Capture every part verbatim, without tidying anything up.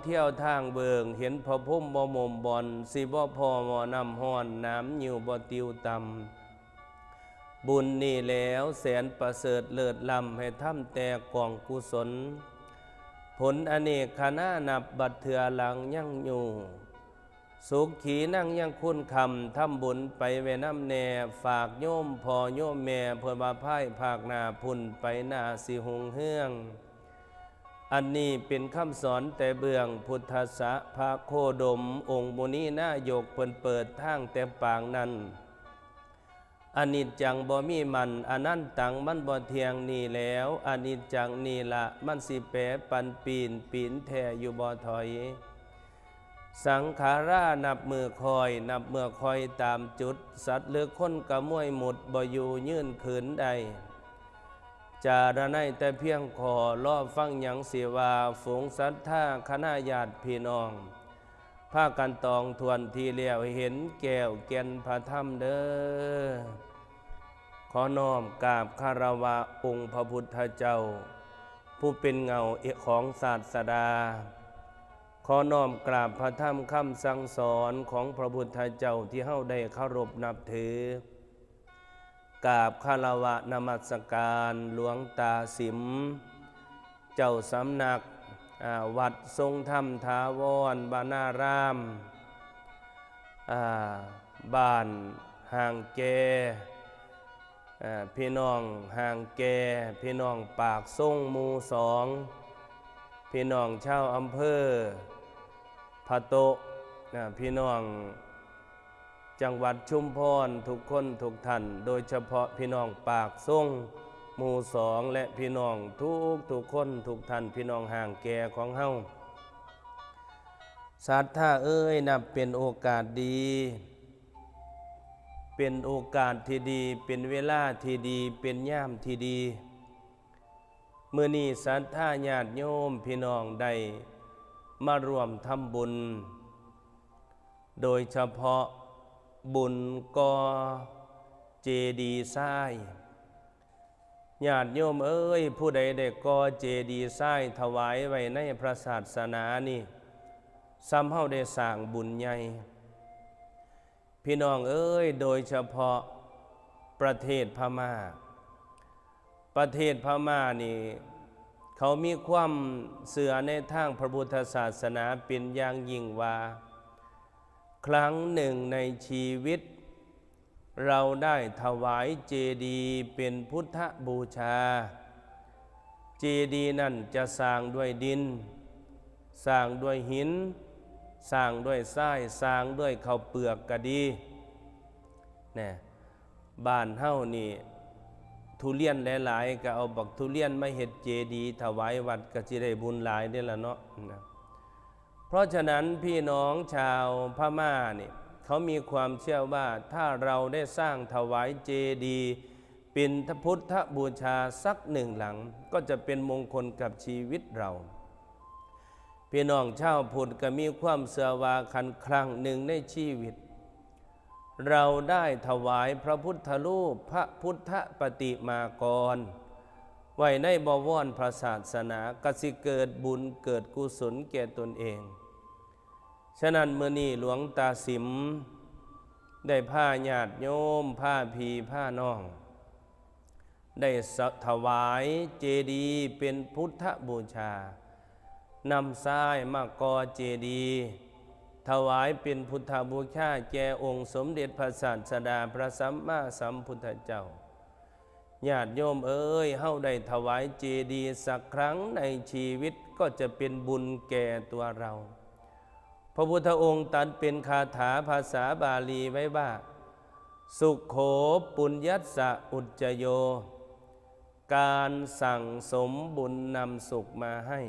เที่ยวทางเบิ่ง เห็นพระพรหมบ่หม่มบ่อน สิบ่พ้อหม้อน้ำฮ้อน น้ำหยิ่วบ่ติวต่ำ บุญนี้แล้วแสนประเสริฐเลิศล้ำ ให้ทำแต่กองกุศล ผลอเนกคณานับ บัดเทื่อหลังยังอยู่ สุขีนังยังคุณคำ ทำบุญไปไว้นำแน่ ฝากโยมพ่อโยมแม่ เพิ่นว่าภายภาคหน้าพุ้นไปหน้าสิฮุงเฮือง อันนี้เป็นคำสอนแต่เบื้อง พุทธัสสะ พระโคดม องค์มุนีนายก เพิ่นเปิดทางแต่ปางนั้น อนิจจังบ่มีมั่น อนัตตังมันบ่เที่ยง นี่แล้ว อนิจจังนี่ละ มันสิแปรปันปีน ปีนแท้อยู่บ่ถอย สังขารานับมื้อค่อย นับมื้อค่อยตามจุด สัตว์หรือคนกะมวยหมุด บ่อยู่ยืนคืนได้ จารณัยแต่เพียงข้อ รอฟังหยังสิว่า ฝูงศรัทธาคณะญาติพี่น้อง พากันตองถ้วนที่แล้ว เห็นแก้วแก่นพระธรรมเด้อ ขอน้อมกราบคารวะองค์พระพุทธเจ้า ผู้เป็นเงาของศาสดา ขอน้อมกราบพระธรรมคำสั่งสอนของพระพุทธเจ้าที่เฮาได้เคารพนับถือ กราบคารวะนมัสการหลวงตาสิม เจ้าสำนัก อ่า วัดทรงธรรมถาวรวนาราม อ่า บ้านห่างแก อ่า พี่น้องห่างแก พี่น้องปากซงหมู่สอง พี่น้องชาวอำเภอพะโต๊ะ อ่า พี่น้องจังหวัดชุมพรทุกคนทุกท่าน โดยเฉพาะพี่น้องปากซงหมู่สอง และพี่น้องทุกทุกคนทุกท่าน พี่น้องห่างแกของเฮา ศรัทธาเอ้ย นับเป็นโอกาสดี เป็นโอกาสที่ดี เป็นเวลาที่ดี เป็นยามที่ดี มื้อนี้ศรัทธาญาติโยมพี่น้องได้มาร่วมทำบุญ โดยเฉพาะบุญก่อเจดีย์ทราย ญาติโยมเอ้ย ผู้ใดได้ก่อเจดีย์ทรายถวายไว้ในพระศาสนานี่ ส่ำเฮาได้สร้างบุญใหญ่ พี่น้องเอ้ย โดยเฉพาะประเทศพม่า ประเทศพม่านี่ เขามีความเชื่อในทางพระพุทธศาสนาเป็นอย่างยิ่งว่า ครั้งหนึ่งในชีวิต เราได้ถวายเจดีย์เป็นพุทธบูชา เจดีย์นั่นจะสร้างด้วยดิน สร้างด้วยหิน สร้างด้วยทราย สร้างด้วยข้าวเปลือกก็ดี แน่ บ้านเฮานี่ ทุเรียนหลายๆ ก็เอาบักทุเรียนมาเฮ็ดเจดีย์ถวายวัด ก็สิได้บุญหลายเด้ล่ะเนาะ นะ เพราะฉะนั้นพี่น้องชาวพม่าเนี่ย เขามีความเชื่อว่าถ้าเราได้สร้างถวายเจดีย์เป็นพุทธบูชาสักหนึ่งหลัง ก็จะเป็นมงคลกับชีวิตเรา พี่น้องชาวพุทธก็มีความเชื่อว่าคันครั้งหนึ่งในชีวิต เราได้ถวายพระพุทธรูป พระพุทธปฏิมากร ไว้ในบวรพระศาสนา ก็สิเกิดบุญเกิดกุศลแก่ตนเอง ฉะนั้นมื้อนี้หลวงตาสิม ได้พาญาติโยม พาพี่พาน้อง ได้สะ ถวายเจดีย์เป็นพุทธบูชา นำทรายมาก่อเจดีย์ ถวายเป็นพุทธบูชาแก่องค์สมเด็จพระศาสดาพระสัมมาสัมพุทธเจ้า ญาติโยมเอ้ย เฮาได้ถวายเจดีย์สักครั้งในชีวิต ก็จะเป็นบุญแก่ตัวเรา พระพุทธองค์ตรัสเป็นคาถาภาษาบาลีไว้ว่า สุโขปุญญัสสะอุจจโย การสั่งสมบุญนำสุขมาให้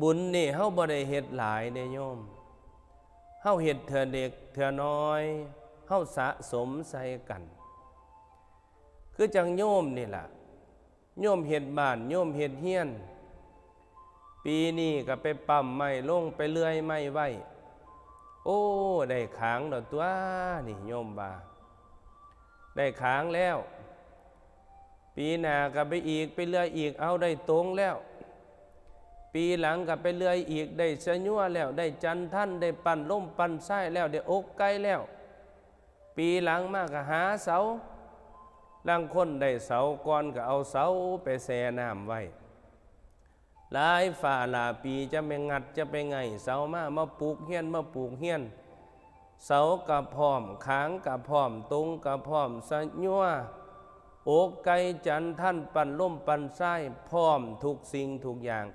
บุญนี่เฮาบ่ได้เฮ็ดหลายเด้โยม เฮาเฮ็ดเทื่อเล็กเทื่อน้อย เฮาสะสมใส่กัน คือจั่งโยมนี่ล่ะ โยมเฮ็ดบ้าน โยมเฮ็ดเฮือน ปีนี้ก็ไปปั๊มไม้ลง ไปเลื่อยไม้ไว้ โอ้ ได้ขางแล้วตั๊วนี่ โยมว่า ได้ขางแล้ว ปีหน้าก็ไปอีก ไปเลื่อยอีก เอา ได้ตงแล้ว ปีหลังก็ไปเลื่อยอีก ได้สะญัวแล้ว ได้จันทัน ได้ปั้นลมปั้นทรายแล้ว ได้อกไก่แล้ว ปีหลังมาก็หาเสา ลางคนได้เสาก่อนก็เอาเสาไปแช่น้ำไว้ หลายฟ้าหลายปีจะไปงัดจะไปไงเสามา มาปลูกเฮือน มาปลูกเฮือน เสากะพร้อม ขางกะพร้อม ตุงกะพร้อม สะญัว อกไก่ จันทัน ปั้นลมปั้นทราย พร้อมทุกสิ่งทุกอย่าง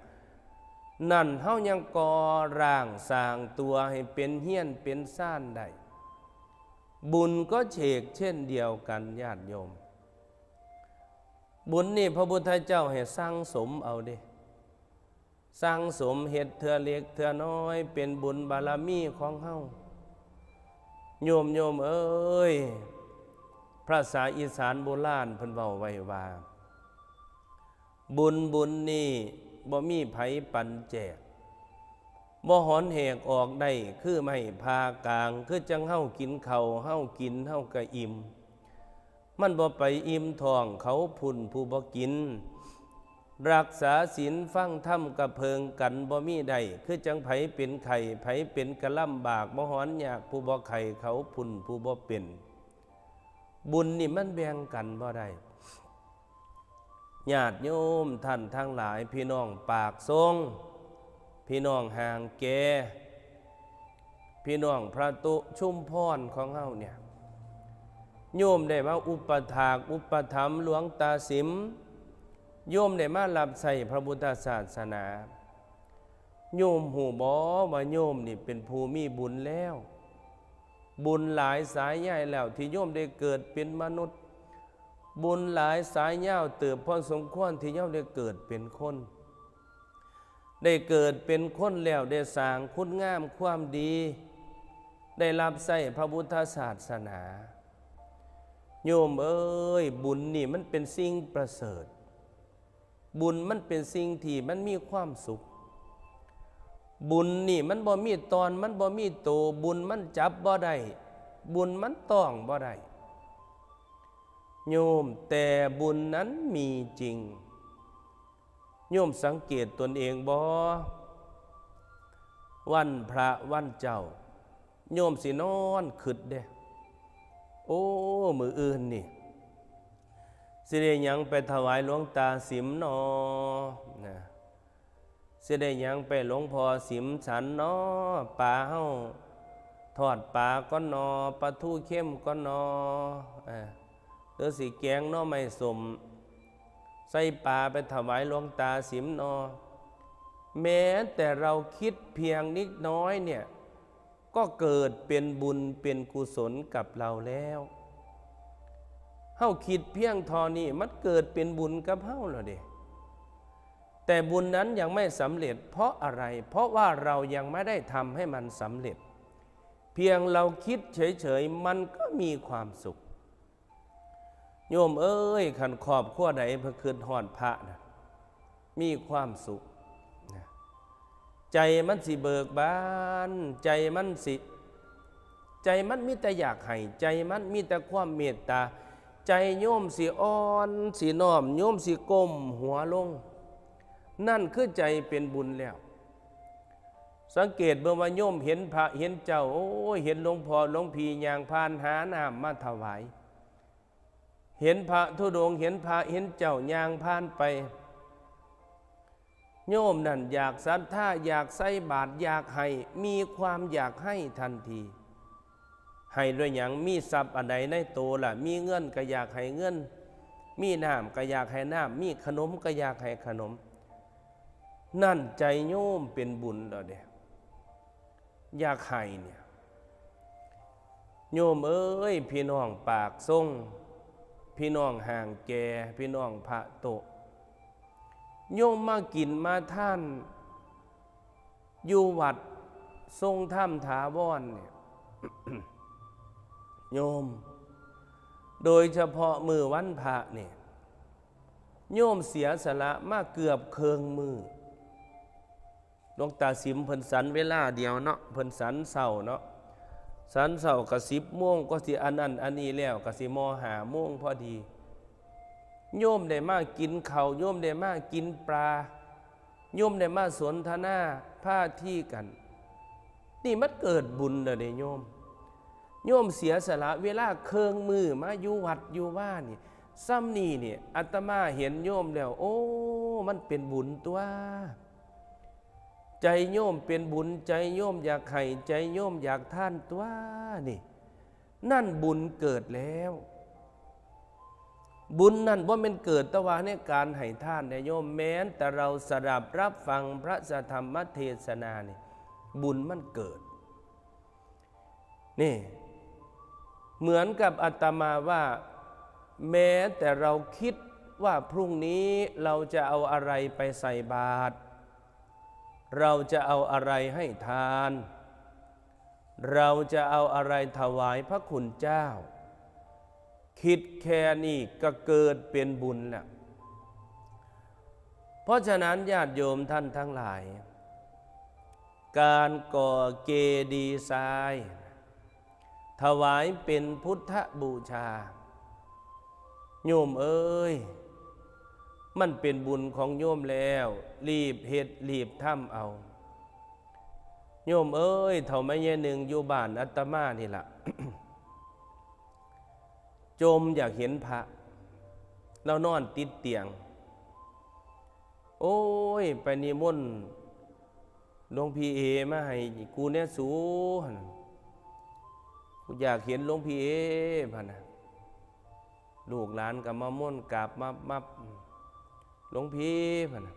นั่นเฮายังก่อร่างสร้างตัวให้เป็นเฮือนเป็นซานได้ บุญก็เฉกเช่นเดียวกันญาติโยม บุญนี่พระพุทธเจ้าให้สั่งสมเอาเด้ สั่งสมเฮ็ดเทื่อเล็กเทื่อน้อย เป็นบุญบารมีของเฮา โยม โยมเอ้ย ภาษาอีสานโบราณเพิ่นเว้าไว้ว่า บุญบุญนี่บ่มีไผปันแจก บ่หอนแหกออกได้คือไม้ผ่ากลาง คือจั่งเฮากินข้าว เฮากินเฮาก็อิ่ม มันบ่ไปอิ่มท้องเขาพุ้นผู้บ่กิน รักษาศีลฟังธรรมกะเพิงกันบ่มีได้ คือจั่งไผเป็นไข้ ไผเป็นกะลำบาก บ่หอนยากผู้บ่ไข้ เขาพุ้นผู้บ่เป็น บุญนี่มันแบ่งกันบ่ได้ ญาติโยมท่านทั้งหลาย พี่น้องปากซง พี่น้องห่างแก พี่น้องพระตุชุมพรของเฮาเนี่ย โยมได้มาอุปถากอุปถัมภ์หลวงตาสิม โยมได้มารับใช้พระพุทธศาสนา โยมฮู้บ่ว่าโยมนี่เป็นผู้มีบุญแล้ว บุญหลายสายใหญ่แล้วที่โยมได้เกิดเป็นมนุษย์ บุญหลายสายยาวเติบพอสมควรที่โยมได้เกิดเป็นคน ได้เกิดเป็นคนแล้วได้สร้างคุณงามความดี ได้รับใช้พระพุทธศาสนา โยมเอ้ย บุญนี่มันเป็นสิ่งประเสริฐ บุญมันเป็นสิ่งที่มันมีความสุข บุญนี่มันบ่มีตอน มันบ่มีโต บุญมันจับบ่ได้ บุญมันต้องบ่ได้ โยม แต่บุญนั้นมีจริง โยมสังเกตตนเองบ่ วันพระวันเจ้า โยมสินอนคิดเด้ โอ้ มื้ออื่นนี่ สิได้หยังไปถวายหลวงตาสิมนอ นะ สิได้หยังไปหลวงพ่อสิมฉันนอ ปลาเฮา ทอดปลาก่อนนอ ปลาทูเค็มก่อนนอ อ่า หรือสิแกงหน่อไม้ส้ม ใส่ปลาไปถวายหลวงตาสิมนอ แม้แต่เราคิดเพียงนิดน้อยเนี่ย ก็เกิดเป็นบุญเป็นกุศลกับเราแล้ว เฮาคิดเพียงเท่านี้มันเกิดเป็นบุญกับเฮาแล้วเด้ แต่บุญนั้นยังไม่สำเร็จ เพราะอะไร เพราะว่าเรายังไม่ได้ทำให้มันสำเร็จ เพียงเราคิดเฉยๆ มันก็มีความสุข โยมเอ้ย คันครอบครัวใดเพิ่นคิดฮอดพระนะ มีความสุขนะ ใจมันสิเบิกบาน ใจมันสิ ใจมันมีแต่อยากให้ ใจมันมีแต่ความเมตตา ใจโยมสิอ่อน สิน้อม โยมสิก้มหัวลง นั่นคือใจเป็นบุญแล้ว สังเกตเบิ่งว่าโยมเห็นพระเห็นเจ้า โอ้ย เห็นหลวงพ่อหลวงพี่ย่างผ่านหาน้ำมาถวาย เห็นพระธุดงค์ เห็นพระเห็นเจ้าย่างผ่านไป โยมนั่นอยากศรัทธา อยากใส่บาตร อยากให้ มีความอยากให้ทันที ให้ด้วยหยัง มีทรัพย์อันใดในโตล่ะ มีเงินก็อยากให้เงิน มีน้ำก็อยากให้น้ำ มีขนมก็อยากให้ขนม นั่นใจโยมเป็นบุญแล้วเด้ อยากให้เนี่ย โยมเอ้ย พี่น้องปากซง พี่น้องห่างแก พี่น้องพระโตะ โยมมากินมาทาน อยู่วัดทรงธรรมถาวรเนี่ย โยม โดยเฉพาะมื้อวันพระเนี่ย โยมเสียสละมาเกือบเคิ่งมื้อ หลวงตาสิมเพิ่นฉันเวลาเดียวเนาะ เพิ่นฉันเช้าเนาะ ฉันเช้าก็สิบโมง ก็สิอันนั้นอันนี้แล้ว ก็สิมอห้าโมงพอดี โยมได้มากินข้าว โยมได้มากินปลา โยมได้มาสนทนาพาทีกัน นี่มันเกิดบุญแล้วเด้โยม โยมเสียสละเวลาเคิ่งมื้อมาอยู่วัดอยู่วานี่ ซ่ำนี่เนี่ย อาตมาเห็นโยมแล้ว โอ้ มันเป็นบุญตัว ใจโยมเป็นบุญ ใจโยมอยากให้ ใจโยมอยากทานตัวนี่ นั่นบุญเกิดแล้ว บุญนั่นบ่แม่นเกิดแต่ว่าในการให้ทานเด้โยม แม้นแต่เราสดับรับฟังพระธรรมเทศนานี่ บุญมันเกิด นี่ เหมือนกับอาตมาว่า แม้แต่เราคิดว่าพรุ่งนี้เราจะเอาอะไรไปใส่บาตร เราจะเอาอะไรให้ทาน เราจะเอาอะไรถวายพระคุณเจ้า คิดแค่นี้ก็เกิดเป็นบุญแล้ว เพราะฉะนั้นญาติโยมท่านทั้งหลาย การก่อเจดีย์ทราย ถวายเป็นพุทธบูชา โยมเอ้ย มันเป็นบุญของโยมแล้ว รีบเฮ็ดรีบทำเอา โยมเอ้ย เฒ่าแม่ยายหนึ่งอยู่บ้านอาตมานี่ล่ะ จมอยากเห็นพระ ลาวนอนติดเตียง โอ้ย ไปนิมนต์หลวงพี่เอมาให้กูแน่สูหั่นน่ะ กูอยากเห็นหลวงพี่เอหั่นน่ะ ลูกหลานก็มามนต์กราบมับมับ หลวงพี่หั่นน่ะ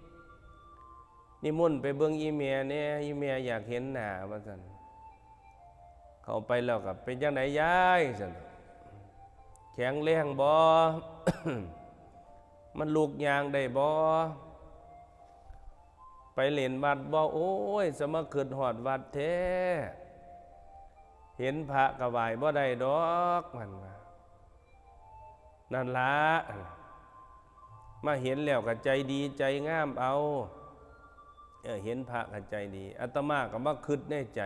นิมนต์ไปเบิ่งอีแม่แน่ อีแม่อยากเห็นหน้า ว่าซั่น เข้าไปแล้วก็ เป็นจั่งใดยาย ซั่น แข็งแรงบ่ มันลุกย่างได้บ่ ไปเล่นวัดบ่ โอ้ย สมาคิดฮอดวัดแท้ เห็นพระก็ไหว้บ่ได้ดอก มันว่า นั่นละ มาเห็นแล้วก็ใจดีใจงามเอา เออ เห็นพระก็ใจดี อาตมาก็มาคิดในใจ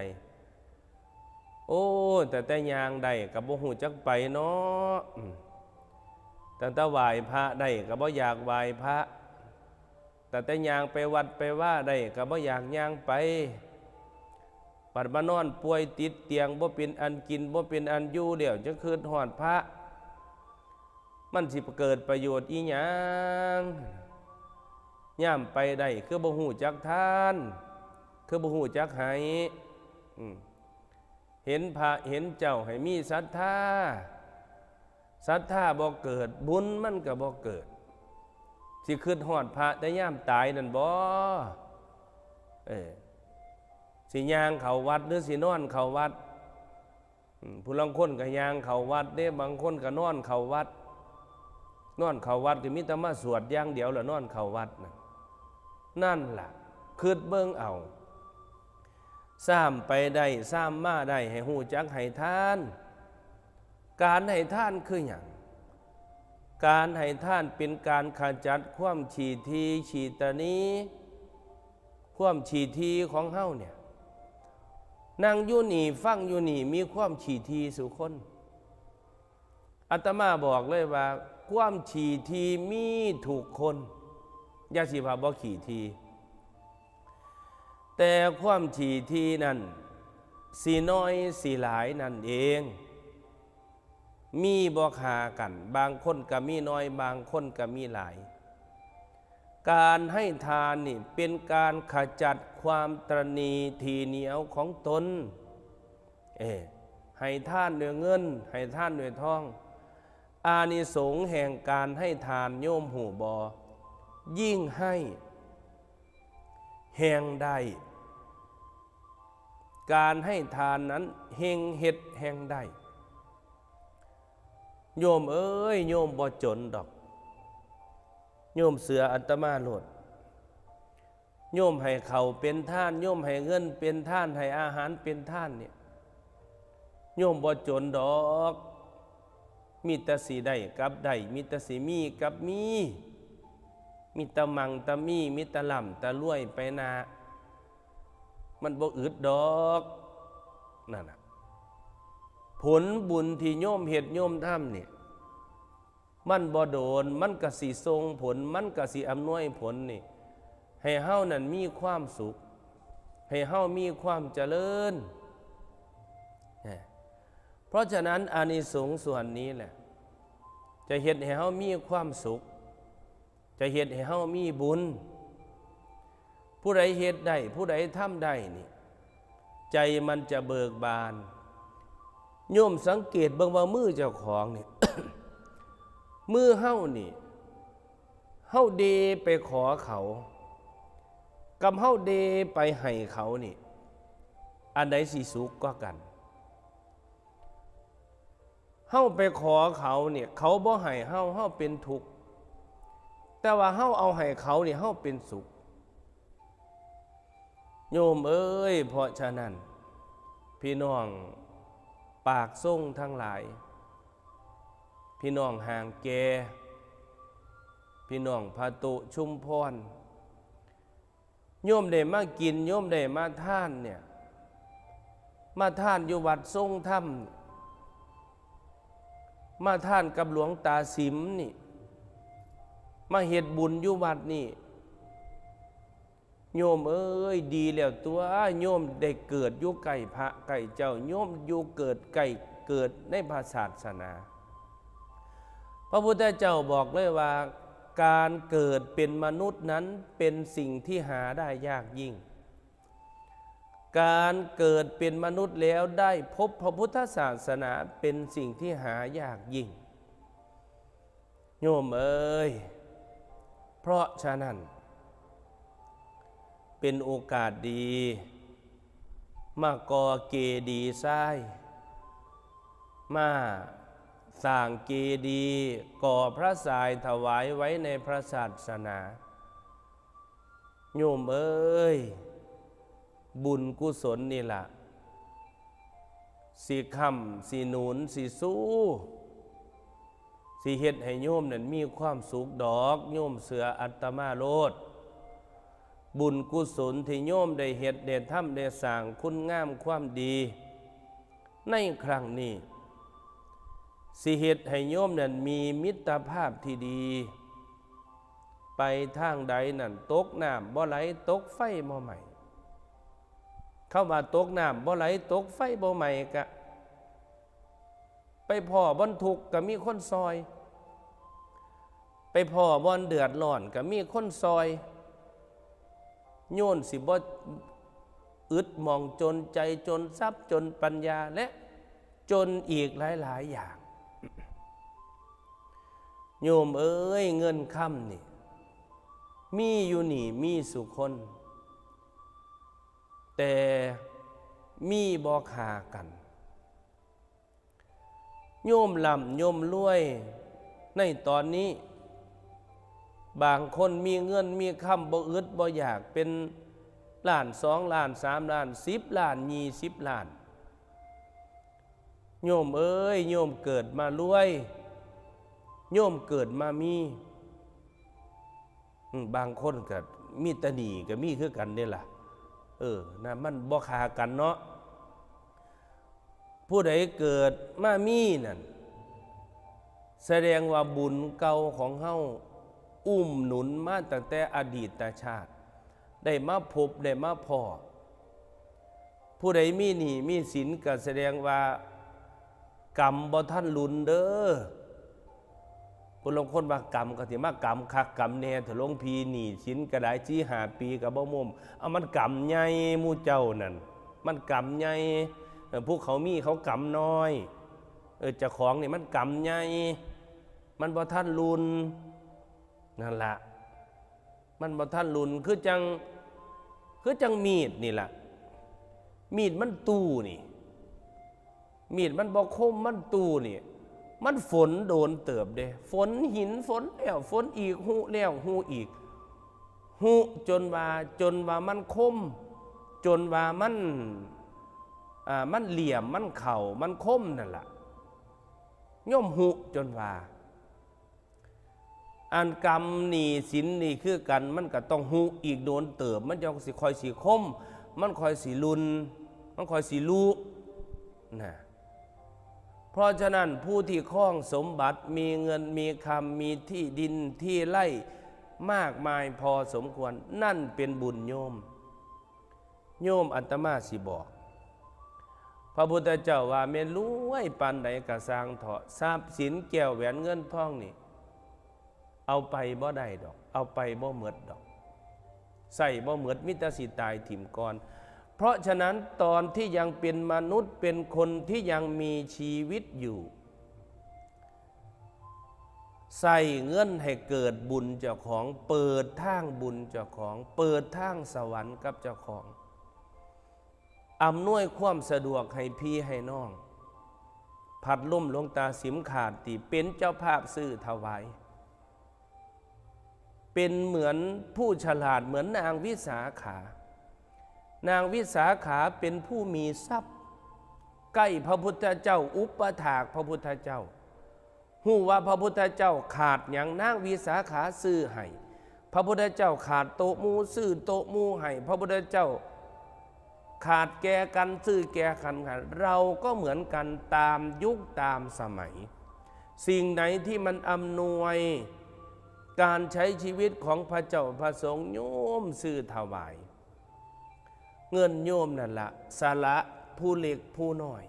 โอ้ แต่แต่ย่างได้ก็บ่ฮู้จักไปเนาะ อืม แต่แต่ไหว้พระได้ก็บ่อยากไหว้พระ แต่แต่ย่างไปวัดไปวาได้ก็บ่อยากย่างไป บัดมานอนป่วยติดเตียง บ่เป็นอันกิน บ่เป็นอันอยู่ แล้วจั่งคิดฮอดพระ มันสิเกิดประโยชน์อีหยัง ยามไปได้คือบ่ฮู้จักทาน คือบ่ฮู้จักให้ อืม เห็นพระเห็นเจ้าให้มีศรัทธา ศรัทธาบ่เกิด บุญมันก็บ่เกิด สิคิดฮอดพระแต่ยามตายนั่นบ่ เออ สิย่างเข้าวัดหรือสินอนเข้าวัด อืม ผู้ลางคนก็ย่างเข้าวัดเด้ บางคนก็นอนเข้าวัด นอนเข้าวัดก็มีแต่มาสวดอย่างเดียวล่ะ นอนเข้าวัดน่ะ นั่นล่ะ คิดเบิ่งเอา ซ้ำไปได้ ซ้ำมาได้ ให้ฮู้จักให้ทาน การให้ทานคือหยัง การให้ทานเป็นการขจัดความขี้ถี่ ขี้ตะหนี่ ความขี้ถี่ของเฮาเนี่ย นั่งอยู่นี่ ฟังอยู่นี่ มีความขี้ถี่สู่คน อาตมาบอกเลยว่า ความขี้ถี่มีทุกคน อย่าสิว่าบ่ขี้ถี่ แต่ความขี้ถี่นั่น สิน้อยสิหลายนั่นเอง มีบ่ค่ากัน บางคนก็มีน้อย บางคนก็มีหลาย การให้ทานนี่เป็นการขจัดความตระหนี่ถี่เหนียวของตน เออ ให้ทานด้วยเงิน ให้ทานด้วยทอง อานิสงส์แห่งการให้ทานโยมฮู้บ่ ยิ่งให้ แฮ่งได้ การให้ทานนั้นแฮ่งเฮ็ดแฮ่งได้ โยมเอ้ย โยมบ่จนดอก โยมเชื่ออาตมาโลด โยมให้ข้าวเป็นทาน โยมให้เงินเป็นทาน ให้อาหารเป็นทานเนี่ย โยมบ่จนดอก มีแต่สิได้กับได้ มีแต่สิมีกับมี มีแต่มั่งแต่มี มีแต่ร่ำแต่รวยไปหน้า มันบ่อึดดอก นั่นน่ะ ผลบุญที่โยมเฮ็ดโยมทำเนี่ย มันบ่โดน มันก็สิส่งผล มันก็สิอำนวยผลนี่ ให้เฮานั้นมีความสุข ให้เฮามีความเจริญ เพราะฉะนั้นอานิสงส์ส่วนนี้แหละ จะเฮ็ดให้เฮามีความสุข จะเฮ็ดให้เฮามีบุญ ผู้ใดเฮ็ดได้ ผู้ใดทำได้นี่ ใจมันจะเบิกบาน โยมสังเกตเบิ่งว่ามือเจ้าของนี่ มือเฮานี่ เฮาเดไปขอเขา กับเฮาเดไปให้เขานี่ อันใดสิสุขกว่ากัน เฮาไปขอเขาเนี่ย เขาบ่ให้เฮา เฮาเป็นทุกข์ แต่ว่าเฮาเอาให้เขาเนี่ย เฮาเป็นสุข โยมเอ้ย เพราะฉะนั้น พี่น้องปากซ่งทั้งหลาย พี่น้องห่างแก พี่น้องพาตุชุมพร โยมได้มากิน โยมได้มาทานเนี่ย มาทานอยู่วัดทรงธรรม มาทานกับหลวงตาสิมนี่ มาเฮ็ดบุญอยู่วัดนี่ โยมเอ้ย ดีแล้วตัว โยมได้เกิดอยู่ใกล้พระใกล้เจ้า โยมอยู่เกิดใกล้ เกิดในพระศาสนา พระพุทธเจ้าบอกเลยว่า การเกิดเป็นมนุษย์นั้นเป็นสิ่งที่หาได้ยากยิ่ง การเกิดเป็นมนุษย์แล้วได้พบพระพุทธศาสนาเป็นสิ่งที่หายากยิ่ง โยมเอ้ย เพราะฉะนั้น เป็นโอกาสดี มาก่อเจดีย์ทราย มาสร้างเจดีย์ ก่อพระทรายถวายไว้ในพระศาสนา โยมเอ้ย บุญกุศลนี่ล่ะ สิค้ำ สิหนุน สิสู้ สิเฮ็ดให้โยมนั้นมีความสุขดอก โยมเชื่ออาตมาโลด บุญกุศลที่โยมได้เฮ็ด ได้ทำ ได้สร้างคุณงามความดี ในครั้งนี้ สิเฮ็ดให้โยมนั้นมีมิตรภาพที่ดี ไปทางใดนั่น ตกน้ำบ่ไหล ตกไฟบ่ไหม้ คำว่าตกน้ำบ่ไหล ตกไฟบ่ไหม้กะ ไปพ้อบ่อนทุกข์ก็มีคนซอย ไปพ้อบ่อนเดือดร้อนก็มีคนซอย โยมสิบ่อึดหม่องจนใจ จนทรัพย์ จนปัญญา และจนอีกหลายๆ อย่าง โยมเอ้ย เงินคำนี่ มีอยู่นี่ มีสู่คน แต่มีบ่ค่ากัน โยมร่ำโยมรวยในตอนนี้ บางคนมีเงินมีคำบ่อึดบ่อยาก เป็นล้าน สองล้าน สามล้าน สิบล้าน ยี่สิบล้าน โยมเอ้ย โยมเกิดมารวย โยมเกิดมามี อืม บางคนก็มีแต่หนี้ก็มีคือกันเด้ล่ะ เออ นะ มันบ่ค่ากันเนาะ ผู้ใดเกิดมามีนั่น แสดงว่าบุญเก่าของเฮา อุ้มหนุนมาตั้งแต่อดีตชาติ ได้มาพบ ได้มาพ้อ ผู้ใดมีหนี้มีสินก็แสดงว่า กรรมบ่ทันหลุนเด้อ ผู้ลางคนว่ากรรมก็สิมากรรมคักกรรมแน่ ถ้าหลวงพี่หนี้สินก็หลาย สี่ห้าปีก็บ่มุม เอามันกรรมใหญ่หมู่เจ้านั่น มันกรรมใหญ่ เออ ผู้เขามีเขากรรมน้อย เออ เจ้าของนี่มันกรรมใหญ่ มันบ่ทันหลุน นั่นละ มันบ่ทันหลุน คือจัง คือจังมีดนี่ล่ะ มีดมันตู้นี่ มีดมันบ่คม มันตู้นี่ มันฝนโดนเติบเด้ ฝนหิน ฝนแล้ว ฝนอีก หุแล้ว หุอีก หุจนว่า จนว่ามันคม จนว่ามัน อ่า มันเหลี่ยม มันเข้า มันคมนั่นล่ะ โยมหุจนว่า อันกรรมหนี้สินนี่คือกัน มันก็ต้องหุอีกโดนเติบ มันจั่งสิค่อยสิคม มันค่อยสิหลุน มันค่อยสิลุ นะ เพราะฉะนั้นผู้ที่ครองสมบัติ มีเงิน มีคำ มีที่ดิน ที่ไร่ มากมายพอสมควร นั่นเป็นบุญโยม โยม อาตมาสิบอก พระพุทธเจ้าว่า แม่นรวยปานใดก็ซ่างเถาะ ทรัพย์สินแก้วแหวนเงินทองนี่ เอาไปบ่ได้ดอก เอาไปบ่หมดดอก ใส่บ่หมด มีแต่สิตายถิ่มก่อน เพราะฉะนั้นตอนที่ยังเป็นมนุษย์ เป็นคนที่ยังมีชีวิตอยู่ ใส่เงินให้เกิดบุญเจ้าของ เปิดทางบุญเจ้าของ เปิดทางสวรรค์กับเจ้าของ อำนวยความสะดวกให้พี่ให้น้อง พัดลมหลวงตาสิมขาดติ เป็นเจ้าภาพซื้อถวาย เป็นเหมือนผู้ฉลาด เหมือนนางวิสาขา นางวิสาขาเป็นผู้มีทรัพย์ ใกล้พระพุทธเจ้า อุปถากพระพุทธเจ้า ฮู้ว่าพระพุทธเจ้าขาดหยัง นางวิสาขาซื้อให้ พระพุทธเจ้าขาดโต๊ะหมู่ ซื้อโต๊ะหมู่ให้ พระพุทธเจ้าขาดแก่กัน ซื้อแก่กันให้ เราก็เหมือนกัน ตามยุคตามสมัย สิ่งไหนที่มันอำนวยการใช้ชีวิตของพระเจ้าพระสงฆ์ โยมซื้อถวาย เงินโยมนั่นละ สละผู้เล็กผู้น้อย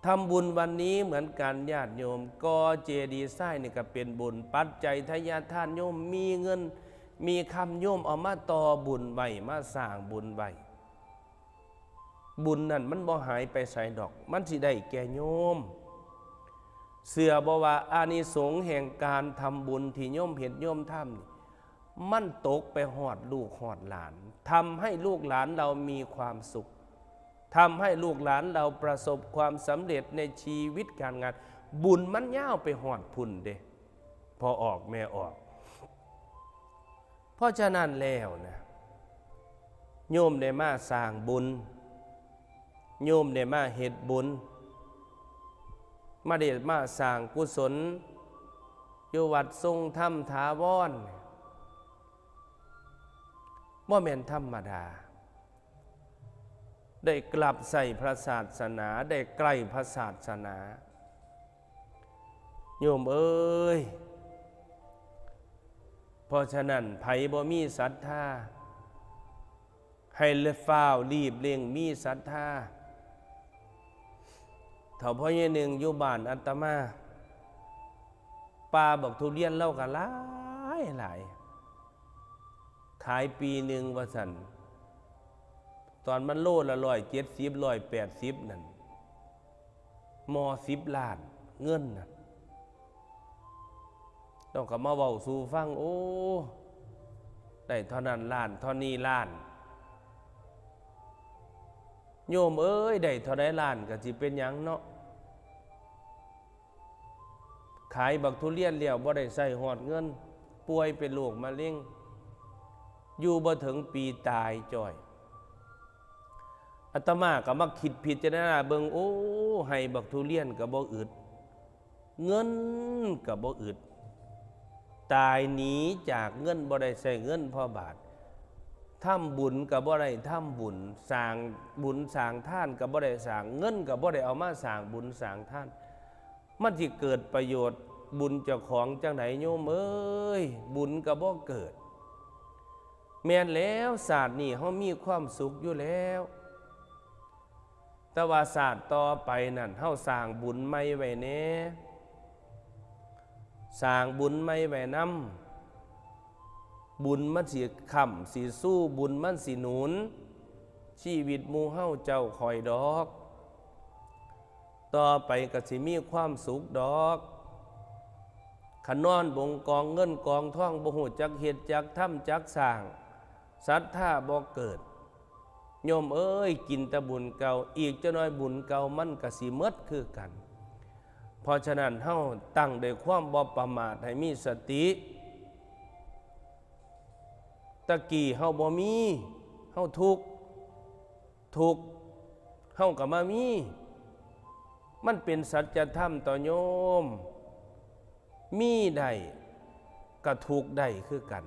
ทำบุญวันนี้เหมือนกัน ญาติโยม ก่อเจดีย์ทรายนี่ก็เป็นบุญ ปัจจัยทายทานโยม มีเงินมีคำโยมเอามาต่อบุญไว้ มาสร้างบุญไว้ บุญนั่นมันบ่หายไปไสดอก มันสิได้แก่โยม เชื่อบ่ว่าอานิสงส์แห่งการทำบุญที่โยมเฮ็ดโยมทำนี่ มันตกไปฮอดลูกฮอดหลาน ทำให้ลูกหลานเรามีความสุข ทำให้ลูกหลานเราประสบความสำเร็จในชีวิตการงาน บุญมันยาวไปฮอดพุ้นเด้ พ่อออกแม่ออก เพราะฉะนั้นแล้วนะ โยมได้มาสร้างบุญ โยมได้มาเฮ็ดบุญ มาได้มาสร้างกุศล อยู่วัดทรงธรรมถาวร บ่แม่นธรรมดา ได้กลับใส่พระศาสนา ได้ใกล้พระศาสนา โยมเอ้ย เพราะฉะนั้น ไผบ่มีศรัทธา ให้ฟ้าวรีบเร่งมีศรัทธา เฒ่าพ่อใหญ่หนึ่งอยู่บ้านอาตมา ป่าบักทุเรียนเลาก็หลายหลาย ขายปีหนึ่งว่าซั่น ตอนมันโลละร้อยเจ็ดสิบ ร้อยแปดสิบนั่น หม้อสิบล้าน เงินน่ะ เราก็มาเว้าสู่ฟัง โอ้ ได้เท่านั้นล้าน เท่านี้ล้าน โยมเอ้ย ได้เท่าใดล้านก็สิเป็นหยังเนาะ ขายบักทุเรียนแล้วบ่ได้ใช้ฮอดเงิน ป่วยเป็นโรคมะเร็ง อยู่บ่ถึงปีตายจ้อย อาตมาก็มาคิดพิจารณาเบิ่ง โอ้ ให้บักทุเรียนก็บ่อึด เงินก็บ่อึด ตายหนีจากเงินบ่ได้ใช้เงินพอบาท ทำบุญก็บ่ได้ทำบุญ สร้างบุญสร้างทานก็บ่ได้สร้าง เงินก็บ่ได้เอามาสร้างบุญสร้างทาน มันสิเกิดประโยชน์บุญเจ้าของจั่งใดโยมเอ้ย บุญก็บ่เกิด แม่นแล้ว ชาตินี้เฮามีความสุขอยู่แล้ว แต่ว่าชาติต่อไปนั่น เฮาสร้างบุญใหม่ไว้แหน่ สร้างบุญใหม่ไว้นำ บุญมันสิค้ำสิชู บุญมันสิหนุน ชีวิตหมู่เฮาเจ้าข้อยดอก ต่อไปก็สิมีความสุขดอก คันนอนบงกองเงินกองทอง บ่ฮู้จักเฮ็ดจักทำจักสร้าง ศรัทธาบ่เกิด โยมเอ้ย กินแต่บุญเก่า อีกจักหน่อยบุญเก่ามันก็สิหมดคือกัน เพราะฉะนั้นเฮาตั้งด้วยความบ่ประมาทให้มีสติ ตะกี้เฮาบ่มี เฮาทุกข์ ทุกข์ เฮาก็มามี มันเป็นสัจธรรมต่อโยม มีได้ก็ทุกข์ได้คือกัน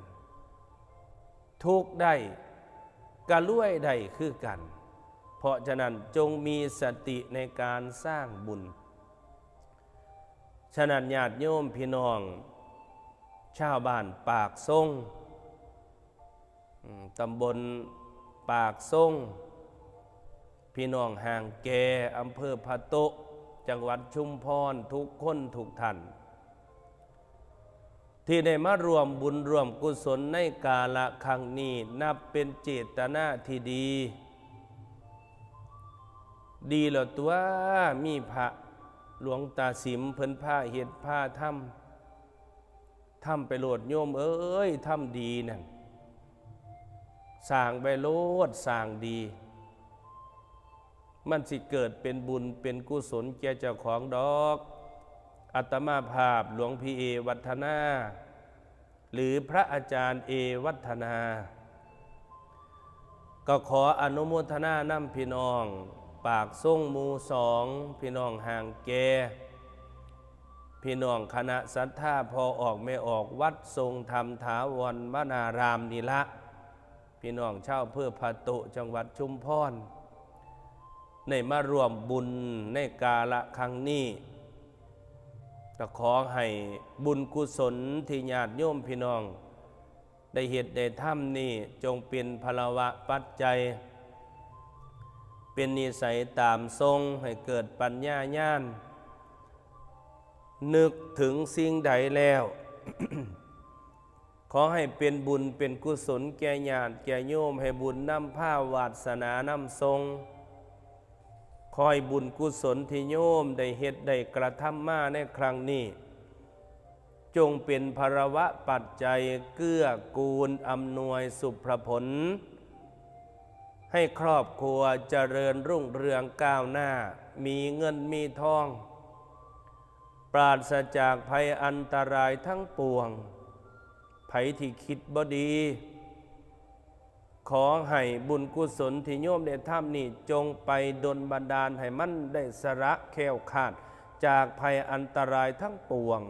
ทุกข์ได้ก็รวยได้คือกัน เพราะฉะนั้นจงมีสติในการสร้างบุญ ฉะนั้นญาติโยมพี่น้อง ชาวบ้านปากซง อืม ตำบลปากซง พี่น้องห่างแก อำเภอพะโตะ จังหวัดชุมพร ทุกคนทุกท่าน ที่ได้มาร่วมบุญร่วมกุศลในกาละครั้งนี้ นับเป็นเจตนาที่ดี ดีแล้วตัว มีพระหลวงตาสิมเพิ่นพาเฮ็ดพาทำ ทำไปโลดโยมเอ้ย ทำดีนั่น สร้างไปโลด สร้างดี มันสิเกิดเป็นบุญเป็นกุศลแก่เจ้าของดอก อาตมาภาพหลวงพี่เอวัฒนา หรือพระอาจารย์เอวัฒนา ก็ขออนุโมทนานำพี่น้อง ปากซงหมู่สอง พี่น้องห่างแก พี่น้องคณะศรัทธาพ่อออกแม่ออกวัดทรงธรรมถาวรวนารามนี่ละ พี่น้องชาวอำเภอพะโตะ จังหวัดชุมพร ได้มาร่วมบุญในกาละครั้งนี้ ก็ขอให้บุญกุศลที่ญาติโยมพี่น้องได้เฮ็ดได้ทำนี่ จงเป็นพลวะปัจจัย เป็นนิสัยตามทรงให้เกิดปัญญาญาณ นึกถึงสิ่งใดแล้ว ขอให้เป็นบุญเป็นกุศลแก่ญาติแก่โยม ให้บุญนำพาวาสนานำทรง ขอให้บุญกุศลที่โยมได้เฮ็ดได้กระทำมาในครั้งนี้ จงเป็นพลวะปัจจัยเกื้อกูลอำนวยสุขผล ให้ครอบครัวเจริญรุ่งเรืองก้าวหน้า มีเงินมีทอง ปราศจากภัยอันตรายทั้งปวง ไผที่คิดบ่ดี ขอให้บุญกุศลที่โยมได้ทำนี่ จงไปดลบันดาลให้มันได้สละแคล้วคลาดจากภัยอันตรายทั้งปวง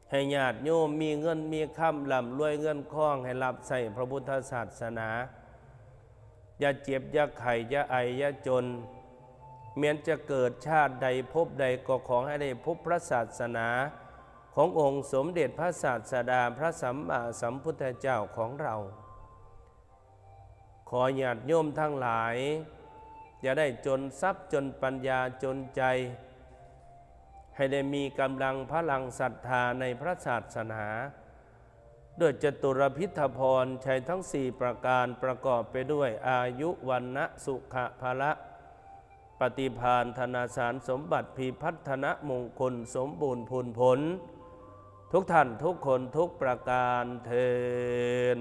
ให้ญาติโยมมีเงินมีคำ ร่ำรวยเงินคอง ให้รับใช้พระพุทธศาสนา อย่าเจ็บอย่าไข้อย่าไออย่าจน แม้นจะเกิดชาติใดภพใดก็ขอให้ได้พบพระศาสนาขององค์สมเด็จพระศาสดาพระสัมมาสัมพุทธเจ้าของเรา ขอญาติโยมทั้งหลาย อย่าได้จนทรัพย์จนปัญญาจนใจ ให้ได้มีกำลังพลังศรัทธาในพระศาสนา ด้วยจตุรพิธพรชัยทั้งสี่ประการ ประกอบไปด้วยอายุ วรรณะ สุขะ พละ ปฏิภาณ ธนสารสมบัติ พิพัฒนมงคล สมบูรณ์พูนผล ทุกท่านทุกคนทุกประการเทอญ